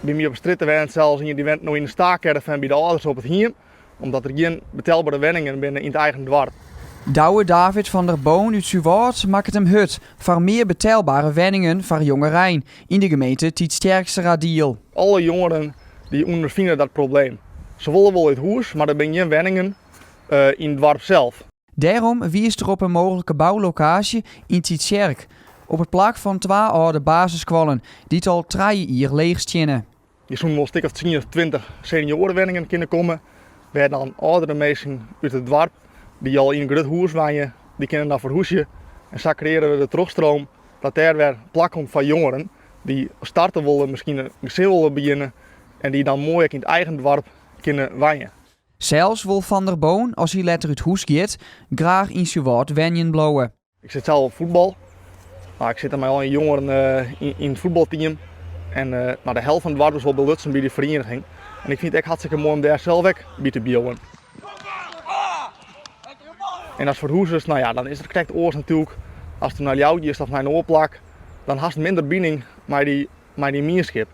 By my op 'e strjitte wennet sels ien dy wennet no yn in stacaravan by de âlders op it hiem, omdat der gjin betelbere wenningen binne yn it eigen doarp. Douwe David van der Boon út Suwâld makket him hurd foar mear betelbere wenningen foar jongerein yn de gemeente Tytsjerksteradiel. Alle jongeren dy ûnderfine dat probleem. Se wolle wol út hûs, mar der binne gjin wenningen yn it doarp sels. Dêrom wiist er op in mooglike boulokaasje yn Tytsjerk, op it plak fan twa âlde basisskoallen dy't al trije jier leech steane. Der soene wol in stik of tsien of 20 senioarewenningen kinne komme, wêr dan âldere minsken út it doarp dy't al yn in grut hûs wenje, dy kinne dan ferhúzje. En sa kreëarje we de trochstroom dat dêr wer plak komt foar jongeren dy't starte wolle, miskien in gesin wolle begjinne en dy't dan moai ek yn it eigen doarp kinne wenje. Sels wol Van der Boon, as hy letter út hûs giet, graach yn Suwâld wenjen bliuwe. Ik sit sels op fuotbal. No, ik sit der mei al dy jongeren yn it fuotbalteam. En no, de helte fan it doarp is wol belutsen by de ferieniging. En ik fyn it ek hartstikke moai om dêr sels ek by te bliuwen. En ast ferhûzest, no ja, dan is it krekt oars natuerlik. Ast nei Ljouwert giest of nei in oar plak, dan hast minder bining mei dy, mei dy mienskip.